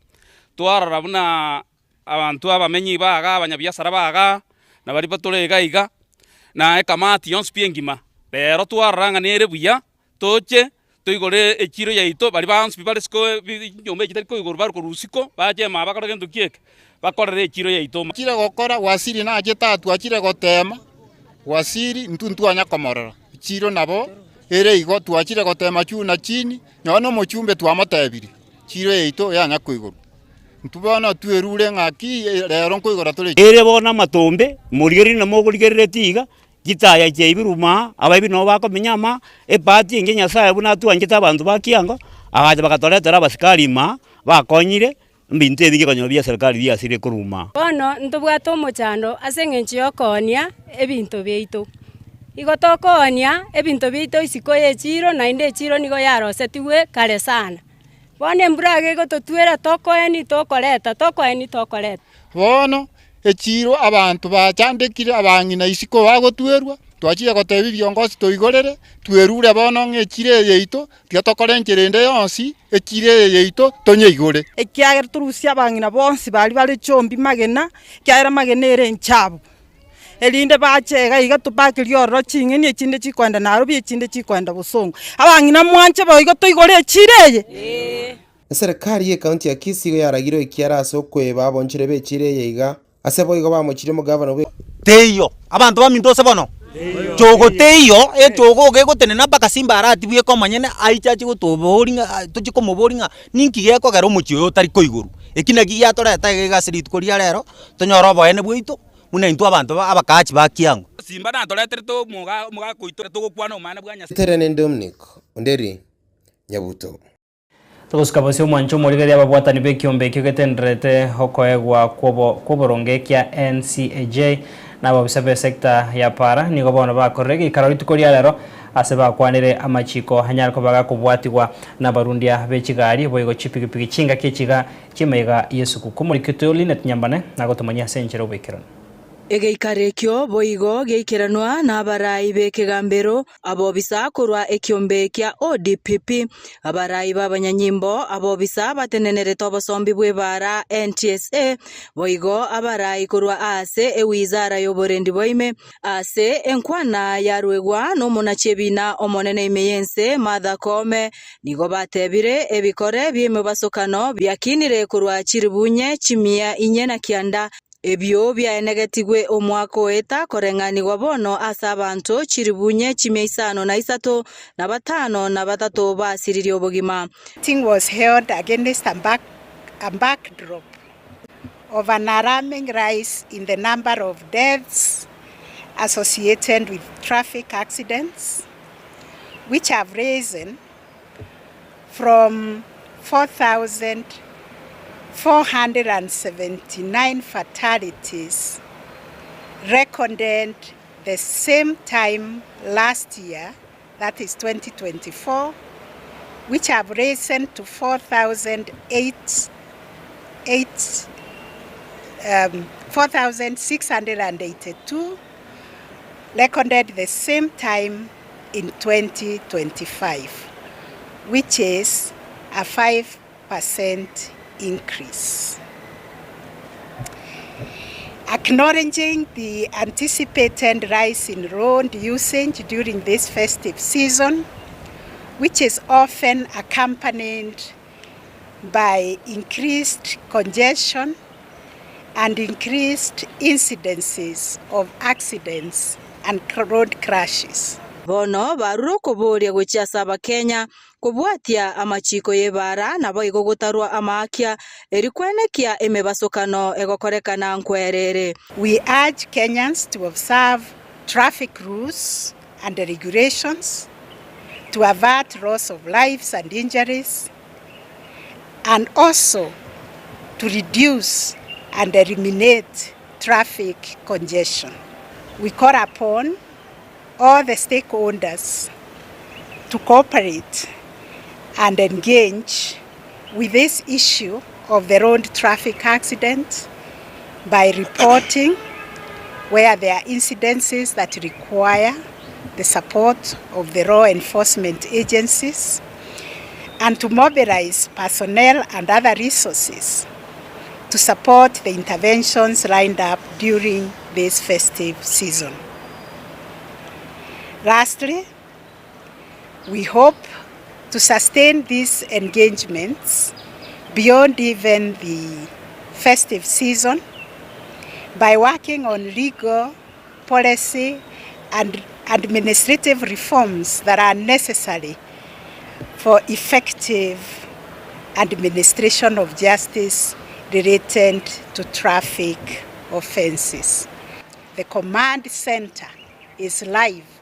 Speaker 11: Twarora buna abanto abamenyi baga, abanyabiasara baga, na baria batore iga iga, na ekamati yonsi pi engima. Rero twarora ng'a nere buya, toche toigore echiiro yaito, baria bonsi pi bare isiko chinyomba echi chitari koigorwa bare korwa isiko, bache ime bakore gento ki eke, bakorere echiiro yaito.
Speaker 15: Achire gokora Wasiri nachete aa twachire goteema Wasiri intwe ntwanya komorora chiiro nabo ere igo twachire goteema juu na chini nonya na omochumbe twamotebirie chiiro yaito yanya koigorwa. Intwe bono twerure ng'aki rero nkoigora tore.
Speaker 16: Ere bono amatombe, morigererie na mogorigereretie iga, Chitaya chiaibirwe maa, abaibi nabo bakomenya maa, ebahati engiya Nyasaye buna atwanchete abanto ba kiango, agacha bagatoretera abasikari maa, bakonyire, ebinto ebinge konyora bia serikali biasirire korwa maa.
Speaker 17: Bono ntobwate omochando ase eng'encho y'okoonia ebinto biaito. Igo tokoonia ebinto biaito isiko y'echiiro naende echiiro nigo yarosetigwe kare sana. Bono embura iga egototwera tokoeni tokoreta tokoeni tokoreta.
Speaker 15: Bono echiiro abanto bachandekire, abang'ina isiko bagotwerwa, twachire gotebia ebiongozi toigorere, twerure bono ng'a echiro eye yaito, tiga tokore enchera ende yonsi, echiro eye yaito tonyeigore.
Speaker 18: Ekiagera torusie abang'ina bonsi baria bare chombi magena, ekiagera magena ere enchabu, erinde bache iga iga tobakerie ororo ching'eni echinde chikoenda Nairobi echinde chikoenda Bosongo. Abang'ina mwanche boigo toigore echiro eye?
Speaker 14: Eserekari y'Ekaunti ya Kisii igo yaragire ekiara ase okweba abonchore b'echiira eye iga, ase boigo bamochirie omogavana bwe.
Speaker 20: Teiyo, abanto baminto ase bono, chogo teiyo, echogo iga egotenena mpaka simba aratibwe eke omonyene aiche ache gotobori ng'a tochie komoboria ng'a ninki gekogera omochie oyo otari koigorwa. Eki naki giatoreta iga iga ase rituko ria rero, tonyore oboene bwaito, buna intwe abanto ba abakaachi ba kiango.
Speaker 11: Simba natoreterete omoga omogaka oito togokwana omwana bwa Nyasae.
Speaker 14: Terene Dominic Onderi Nyabuto.
Speaker 2: Togosuka bosio omwancho omorigereria ababwatani b'ekiombe ekio getendererete okoegwa kw'oboronge kia NCAJ na ababisa b'esecta ya para nigo bono bakorire egeikaro rituko ria rero ase bakwanire amachiko anyare koba gakobwatigwa nabarundia be chigari boigo chipigipigi chingaki echiga chi'emaiga y'esukuku. Omoriki oito Linet Nyambane nagotomanyia ase enchera oboikeranu.
Speaker 21: Egeikaro ekio boigo giaikeranwa nabarai b'ekegambero, abobisa korwa ekiombe kia ODPP, abarai b'abanyanyimbo, abobisa batenenerete obosombi bw'ebaara, NTSA, boigo abarai korwa aase ewizara y'oborendi bwa ime, ase enkwana yaruegwa nomonachi ebiina omonene ime y'ense Martha Koome, nigo batebire ebikore bi'emebasokano biakinire korwa chiribunye chimia inye na kianda Ebio biaenegetigwe omwaka oeta koreng'anigwa bono ase abanto chilifu chimia isano na isato, na batano na batato basiririe obogima.
Speaker 22: Meeting was held against a back a backdrop of an alarming rise in the number of deaths associated with traffic accidents, which have risen from 4,479 fatalities recorded the same time last year, that is 2024, which have risen to 4,008, eight, um, 4,682 recorded the same time in 2025, which is a 5% increase. Acknowledging the anticipated rise in road usage during this festive season, which is often accompanied by increased congestion and increased incidences of accidents and road crashes.
Speaker 1: Bono barure okoboria gochia ase Abakenya, kobwatia amachiiko y'ebaara naboigo gotarwa amaakia, erio kwenekia emebasokano egokorekana nkwerere.
Speaker 3: We urge Kenyans to observe traffic rules and regulations to avert loss of lives and injuries and also to reduce and eliminate traffic congestion. We call upon all the stakeholders to cooperate and engage with this issue of the road traffic accident by reporting where there are incidences that require the support of the law enforcement agencies and to mobilize personnel and other resources to support the interventions lined up during this festive season. Lastly, we hope to sustain these engagements beyond even the festive season by working on legal, policy and administrative reforms that are necessary for effective administration of justice related to traffic offences. The command center is live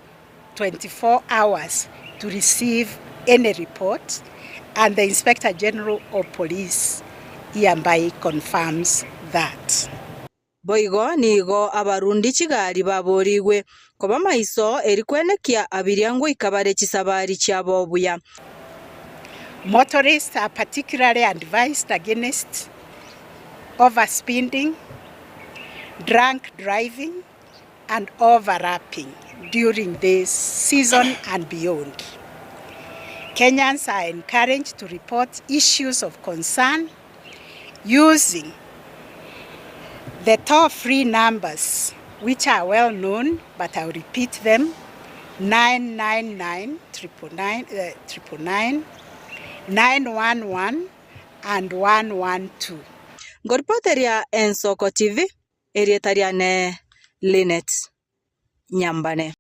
Speaker 3: 24 hours to receive any report and the Inspector General of Police hereby confirms that.
Speaker 1: Boigo nigo abarundi chigari baboorigwe koba maiso eri kwenekia abiria ngoika bare chisabari chiabo buya.
Speaker 3: Motorists are particularly advised against overspeeding, drunk driving and overlapping during this season and beyond. Kenyans are encouraged to report issues of concern using the toll-free numbers, which are well known, but I'll repeat them, 999 999, 911 and 112.
Speaker 1: Ngoripoteria Ensoko TV, erieta riane Linet Nyambane.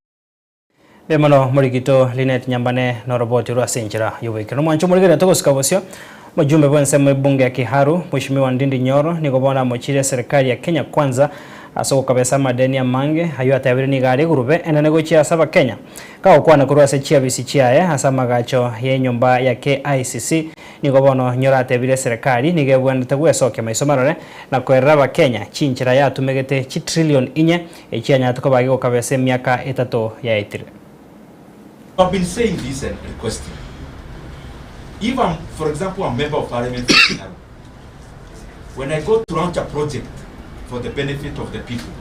Speaker 2: Mbuya mono morigito Linet Nyambane noroboti rwa ase enchera y'oboikeranu. Mwanche omorigereria togosika bosio, omojumbe bw'ensemo ebunge ya Kiharu, Mweshimiwa Ndindi Nyoro nigo bono amochire eserekari ya Kenya Kwanza ase ogokabesa amadeni amange ayio atebire nigo are egurube enene gochia ase abakenya. Kagokwana korwa ase chiabisi chiaye ase amagacho y'enyomba ya KICC, nigo bono Nyoro atebire eserekari nigo ebwenerete gwesokia maiso marore na koerera abakenya chinchera yatumegete chitrillion inye echianyarete koba gegokabesa emiaka etato yaetire.
Speaker 10: I've been saying this and requesting if I'm for example a member of parliament for Kiharu when I go to launch a project for the benefit of the people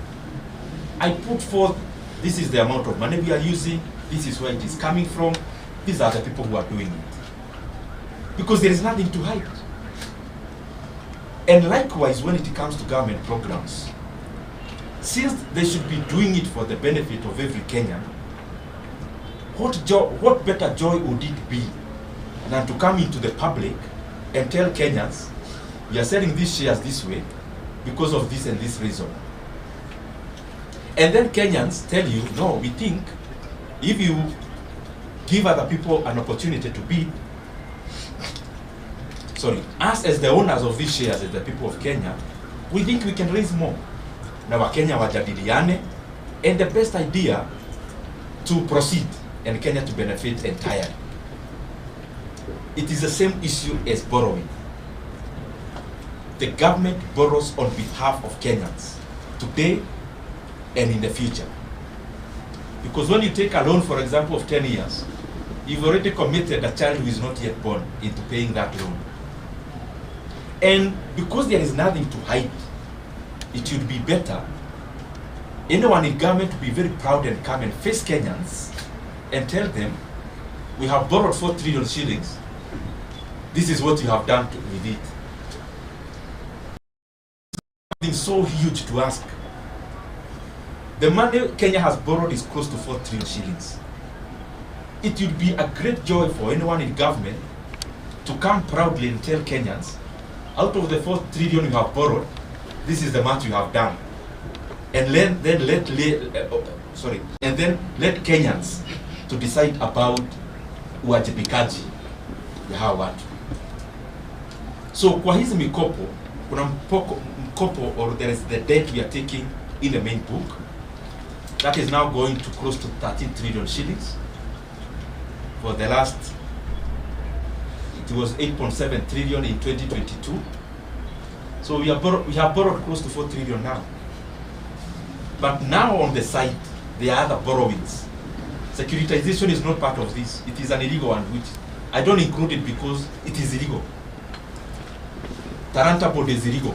Speaker 10: I put forth this is the amount of money we are using this is where it is coming from these are the people who are doing it because there is nothing to hide and likewise when it comes to government programs since they should be doing it for the benefit of every Kenyan what, jo what better joy would it be than to come into the public and tell Kenyans, we are selling these shares this way because of this and this reason. And then Kenyans tell you, no, we think if you give other people an opportunity to bid, sorry, us as the owners of these shares, as the people of Kenya, we think we can raise more. Na Wakenya wajadiliane, and the best idea to proceed and Kenya to benefit entirely. It is the same issue as borrowing. The government borrows on behalf of Kenyans today and in the future. Because when you take a loan, for example, of 10 years, you've already committed a child who is not yet born into paying that loan. And because there is nothing to hide, it should be better anyone in government to be very proud and come and face Kenyans and tell them, we have borrowed 4 trillion shillings, this is what you have done to, with it. Something so huge to ask. The money Kenya has borrowed is close to 4 trillion shillings. It would be a great joy for anyone in government to come proudly and tell Kenyans, out of the 4 trillion you have borrowed, this is the much you have done. And then, then let, uh, sorry, and then let Kenyans to decide about uwajibikaji ya hawa watu. So kwa hizi mikopo kuna mpoko, mkopo or there is the debt we are taking in the main book that is now going to close to 13 trillion shillings. For the last, it was 8.7 trillion in 2022. So we, are borrow, we have borrowed close to 4 trillion now. But now on the side, there are other borrowings. Securitization is not part of this. It is an illegal one, which I don't include it because it is illegal. Taranta board is illegal.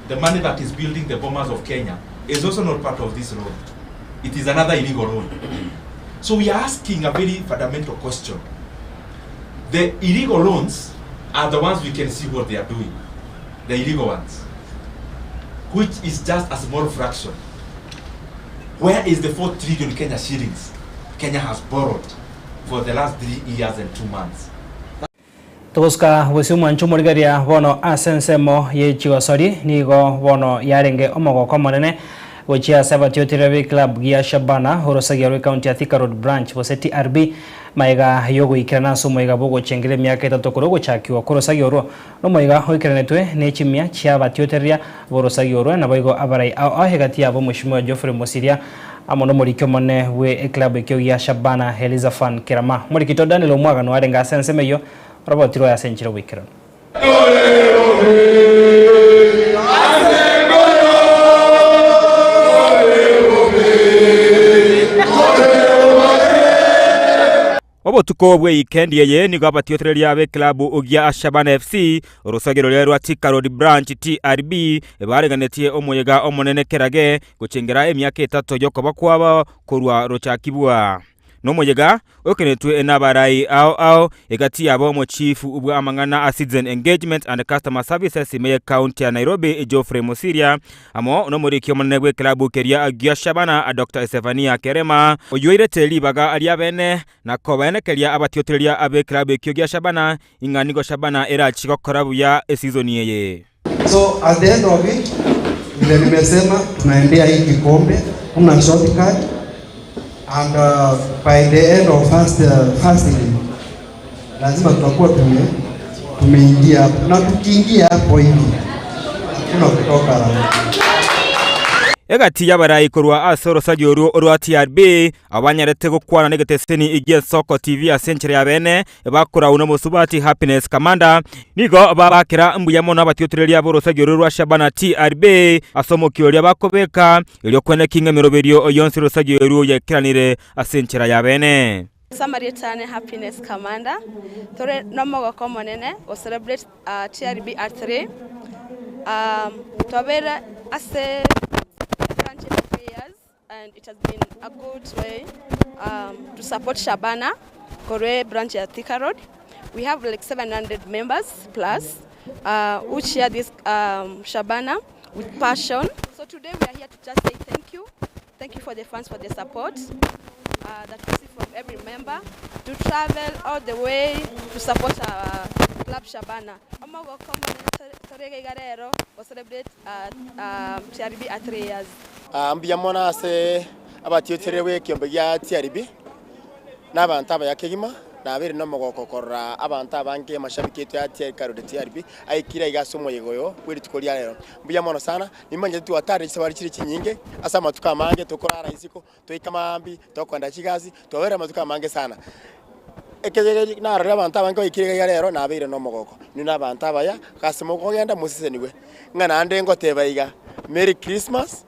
Speaker 10: The money that is building the bombers of Kenya is also not part of this loan. It is another illegal loan. So we are asking a very fundamental question. The illegal loans are the ones we can see what they are doing, the illegal ones, which is just a small fraction. Where is the 4 trillion Kenya shillings Kenya has borrowed for the last 3 years and 2 months?
Speaker 2: Togosuka bosio omwancho omorigereria bono ase ensemo ya echigosori nigo bono yarenge omogoko omonene gochia ase abatiotere be club gia Shabana orosagia rwa county ya Thika Road branch gose TRB maega yogoikerana ase omoiga bogochengera emiaka etato korwa ogochakiwa korosagia orwo na omoiga oikeranetwe na echimia chia abatiotereria borosagia orwo nabo igo abarai ao egati yabo Mheshimiwa Geoffrey Mosiria amo na omoriki omonene bwe eclub ekio gia Shabana Elizaphan Kerama omorikito Daniel Omwagano arenge ase ensemo eywo robotirwe ase enchera oboikeranu.
Speaker 5: Obotuko bwa weekend eye nigo abatiotereria be club gia Shabana FC orosagero rwa rwa Thika Road Branch TRB bareganetie omoyega omonene kerage gochengera emiaka etato yokoba kwabo korwa rochakibwa nomoyega okenetwe n'abarai ao ao egati yabo omochifu bwa amang'ana a citizen engagement and customer services meye county ya Nairobi Geoffrey Mosiria amo nomoriki omonene bwa eklabu keria gia Shabana Dr. Estefania Kerema oyoirete ribaga aria bene na kobaenekeria abatiotereria abe eklabu ekio gia Shabana ing'a nigo Shabana erachi gokora buya eseason eye.
Speaker 7: So at the end of it, vile nimesema tunaendea hii kikombe, kuna shortcut and by the end of first league lazima tutakuwa tumeingia hapo, na tukiingia hapo hivi hakuna kutoka round.
Speaker 5: Egati y'abarai korwa ase orosagi oru orwa TRB abanyarete gokwana n'egeteseni igie Soko TV ase enchera ya bene bakorau n'omosubati Happiness Kamanda nigo babakera mbuya mono abatiotereria b'orosagi oru rwa Shabana TRB ase omokia oria bakobeka erio kweneki ng'emeroberio yonsi orosagi oru yekeranire ase enchera ya bene.
Speaker 8: Samaritan Happiness Commander tore nomogoko monene o celebrate TRB at 3 twabere ase branch for 3 years and it has been a good way to support Shabana Korwe branch at Thika Road. We have like 700 members plus who share this Shabana with passion. So today we are here to just say thank you. Thank you for the fans for the support that we see from every member to travel all the way to support our club Shabana. Omogoko monene torege igarero o celebrate TRB at 3 years.
Speaker 19: Mbuya mono ase abatioterewe ekiombe gia TRB na abantu abaya kegima nabere nomogoko korora abantu abange amashabiki etu ya Thika Road TRB aikire iga ase omoyega oyo bwa rituko ria rero mbuya mono sana nimanyete twatare chisabari chire chinyinge ase amatuko amange tokorara isiko toika maambi tokwenda chigasi twabere amatuko amange sana ekere narorire abantu abange baikire iga rero nabeire nomogoko inwe na abantu abaya gase mokogenda moseseniwe ng'a naende ngoteba iga Merry Christmas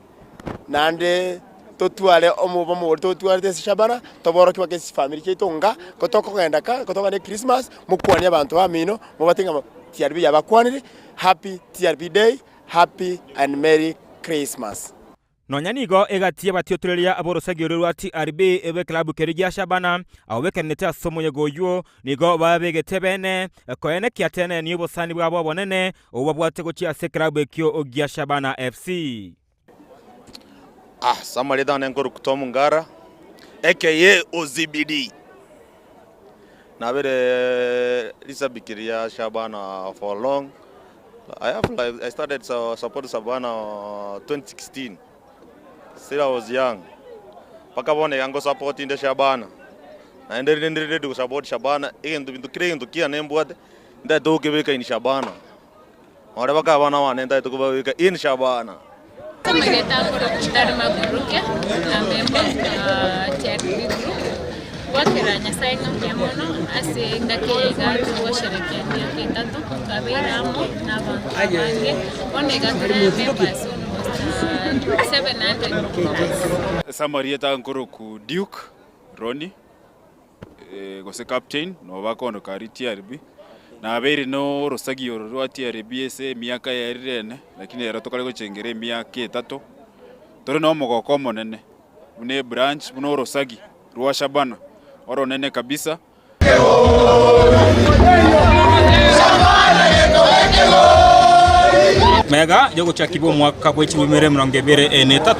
Speaker 19: naende totware omoba omogori totwarete ase Shabana toboroki ase chifamiri chiaito nga kotokogenda ka kotogenda Christmas mokwanie abanto bamino mobate ng'a TRB yabakwanire happy TRB day happy and merry Christmas.
Speaker 5: Nonya nigo egati abatiotereria aborosagi oru rwa TRB ebe club keri gia Shabana abo bekenete ase omoyega oywo nigo babegete bene koenekia tene ni obosani bwabo obonene obu babwate gochia ase club ekio gia Shabana FC.
Speaker 23: Ah, Samarita nenkorukuta omongara aka OZBD. Nabere lisabiki ria Shabana for long. I have like I started so, support Shabana 2016. Still I was young. Mpaka bono iga ngosupport inde Shabana, naende rinde ndire ready gosupport Shabana, egento binto kera egento kiane mbwate, ntagete gokebeka in Shabana. Nore mpaka abana bane ntagete kobabeka in Shabana.
Speaker 4: Amageta akorokwa Tari Maguruke, a member of the TRB group. Gwakera Nyasaye ng'a mbuya mono ase engaki eye iga togosherekea emiaka etato, twabeire amo na abanto abange, bono iga tore members almost 700 plus.
Speaker 6: Ase amarieta nkoroku Duke Ronnie gose captain nabo bakondoka aria TRB, nabeire na orosagi oro rwa TRB ase emiaka yaerire ene, lakini ero tokare gochengera emiaka etato, tore na omogoko omonene buna ebranch buna orosagi rwa Shabana oronene kabisa.
Speaker 5: Mega y'ogochakigwa omwaka bwe chimumere 23,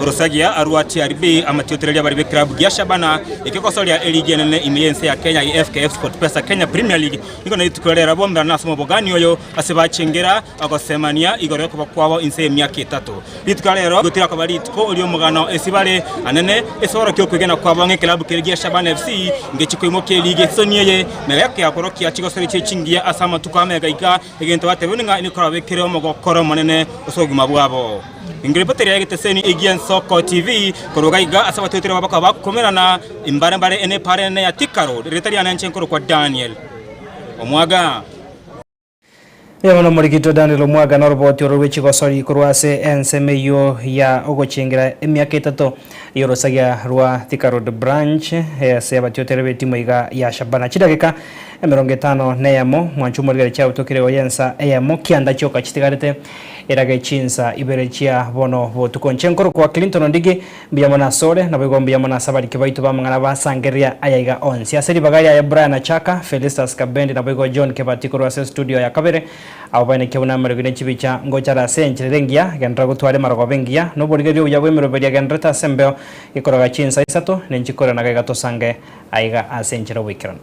Speaker 5: Orosagia rwa TRB amatiotereria abari b'eklabu gia Shabana ekegosoria eligi enene ime y'ense ya Kenya ye FKF SportPesa Kenya Premier League nigo na rituko riria bomerana ase omobogani oyo ase bachengera gosemania igoro y'okoba kwabo inse y'emiaka etato. Rituko ria rero tirakoba rituko ri'omogano ase bare anene ase orokia okwegena kwabo ng'a ekelabu keria gia Shabana FC ngechi koimokia eligi esisoni eye mega yakorokia chigosori chie chingiya ase amatuko amega iga egento batebire ng'a nikorabekere omogokoro omonene ase obogima bwabo. Ingeripoti eria y'egeteseni egi'Ensoko TV korwa gaiga ase abatweteri babo bakaba bakomerana imbare mbare ene epara enene ya Thika Road erieta riane inche nkorokwa Daniel Omwaga.
Speaker 2: Nigo bono omorikito Daniel Omwaga noroboti oro rwe chigosori korwa ase ensemo eyio ya ogochengera emiaka etato y'orosagia rwa Thika Road Branch ase abatiotere b'etimu iga ya Shabana. Chidakika 51 mwanche omorigere chiabutokire igo y'ensa eyemo kianda chioka chitigarete erage chinsa ibere chia bono botuko. Inche nkorokwa Clinton Ondigi mbuya mono asore naboigo mbuya mono ase abariki baito b'amang'ana basangereria ayaiga onsi. Ase ribaga riaye Brian Achaka, Felistus Kabendi naboigo John Kebati korwa ase estudio ya kabere Abo baenekia buna amariogi ne chibicha ngocha are ase enchera ere engiya, genderera gotwara emarogoba engiya, na oborigereria obuya bw'emeroberio egendererete ase embeo, gekoroga chinsa isato, nenchikore na gaiga tosange aiga ase enchera oboikeranu.